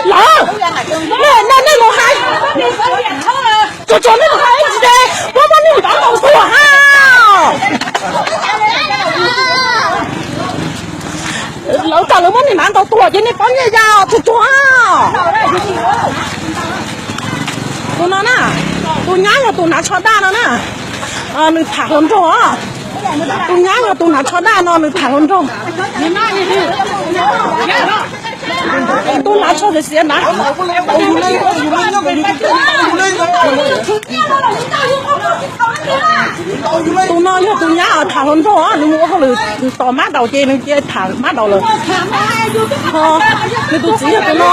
Lawv, nej, nej, nej mus hais, tsuag tsuag nej mus hais tsis ces muab muab nej mam ntaus tuag ha. Lawv kom lawv muab nej mam ntaus tuag ces nej pob nyiaj ya tsuag tsuag. Tus no na, tus nyab yog tus hnav tsho daj no na, nws tham hluas nraug os. Tus nyab yog tus hnav tsho daj no nws tham hluas nraug. Tus hnav tsho xiav xiav na. Tus no yog tus nyab tham hluas nraug, nws mus ua hauj lwm tos mab daus ces nws cia tham mab daus lawm. Nws tus txiv yog tus no.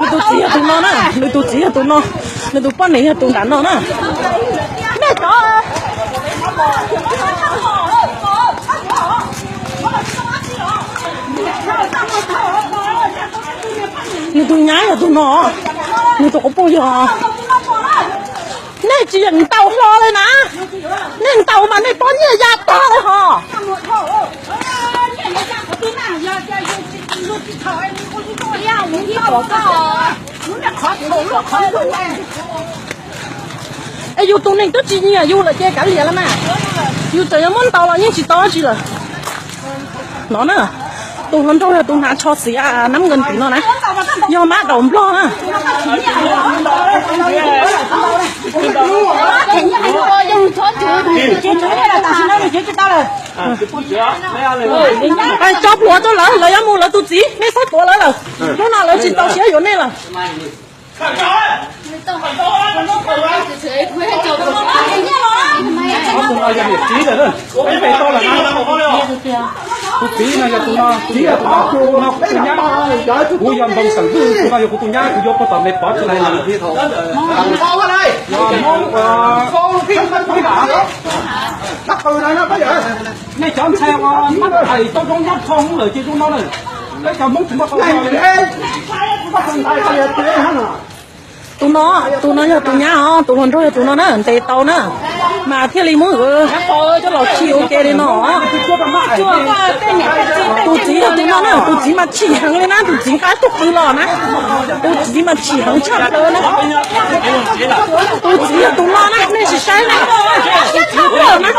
Nws tus txiv yog tus no na, nws tus txiv yog tus no, nws tus poj niam yog tus nram no na. Nws tus nyab yog tus no, nws tus quv phooj yog. Nej tsis yeem ntaus hlo li na, nej ntaus mas nej pob nyiaj ya tag li hos. Es yus tus neeg twb tsis nyiam yus lawm ces kav liam los mas, yus txawm yuav muab ntaus los yeej tsis tau dab tsi lawm. No na, tus hluas nraug yog tus hnav tsho xiav nab nkees tim no na, yog mab daus nplog na. Tso plhuav rau lawv, lawv yuav mus lawv tus txiv, nej txhob tuav lawv lawm. Hnub no lawv tsis txaus siab yuav nej lawm. Tus no yog niam txiv lawm, npe tau lawm na. Tus txiv no yog tus no, txiv yog tus no, tus no kuv tus nyab, kuv yog Npoo Xeem Vwj, tus no yog kuv tus nyab, kuv yuav puag tom Mes Pov tsis lais lawm. Nej cov ntxhais uas nab ais tau zoo nyob txog lawm ces zoo no na. Peb cov Hmoob tsis muaj tau. Tus no, tus no yog tus nyab os, tus hluas nraug yog tus no na, ntes tau na, mas thiaj li muab coj los khi ua ke li no. Tus txiv yog tus no na, tus txiv mas chim heev li na, tus txiv nqa tug qws los na, tus txiv mas chim heev tshaj plaws na. Tus txiv yog tus no na, nej sim saib na, tus txiv yog tus no na.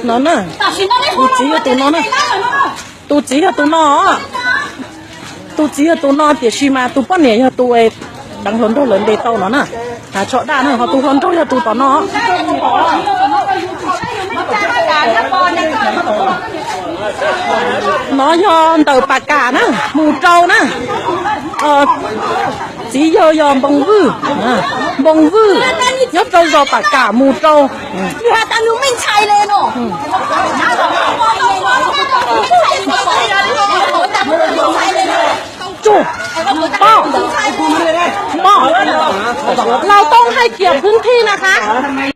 No na, tus txiv yog tus no na, tus txiv yog tus no, tus txiv yog tus no tiam sis mas tus poj niam yog tus deev hluas nraug lawv ntes tau no na. Hnav tsho daj na, ho tus hluas nraug yog tus tom no. No yog ntawm Pam Kam na, mus rau na. Txiv yawg yog Npoo Vwj, Npoo Vwj nyob rau zos Pam Kam mus rau. Tsuj, pom, pom, เราต้องให้เกียรติพื้นที่นะคะ